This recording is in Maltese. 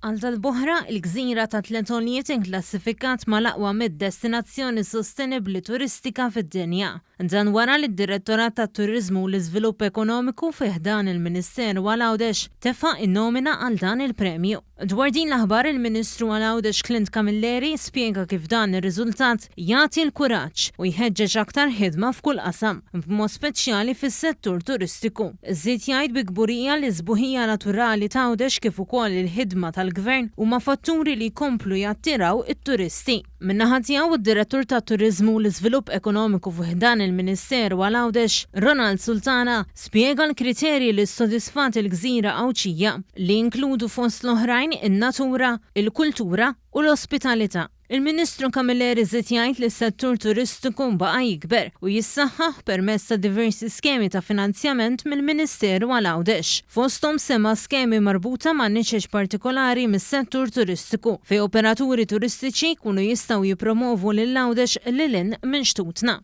Għal darb'oħra, il-gżira ta' Tliet Għoljiet inklassifikat mal-aqwa mid-destinazzjoni sostenibbli turistika fid-dinja. Dan wara li d-Direttorat tat-Turiżmu u l-Iżvilupp Ekonomiku fi ħdan il-Ministeru għal Għawdex tefa' n-nomina għal dan il-premju. Dwar din l-aħbar il-Ministru għal Għawdex Clint Camilleri spjega kif dan ir-riżultat jagħti l-kuraġġ u jħeġġeġ aktar ħidma f'kull qasam, b'mod speċjali fis-settur turistiku. Żied jgħid bi kburija li s-sbuħija naturali t'Għawdex kif ukoll il-ħidma tal-Gvern huma fatturi li jkomplu jattiraw it-turisti. Min-naħa tiegħu d-Direttur tat-Turiżmu u l-Iżvilupp Ekonomiku fi ħdan il-Ministeru għal Għawdex, Ronald Sultana, spjega l-kriterji li ssodisfat il-gżira Għawdxija, li jinkludu fost l-oħrajn in-natura, il-kultura u l-ospitalità. Il-Ministru Camilleri żied jgħid li s-settur turistiku baqa' jikber u jissaħħaħ permezz ta' diversi skemi ta' finanzjament mill-Ministeru għal Għawdex. Fosthom semma skemi marbuta ma' niċeċ partikolari mis-settur turistiku, fejn operaturi turistiċi jkunu jistgħu jippromovu lil Għawdex lil hinn minn xtutna.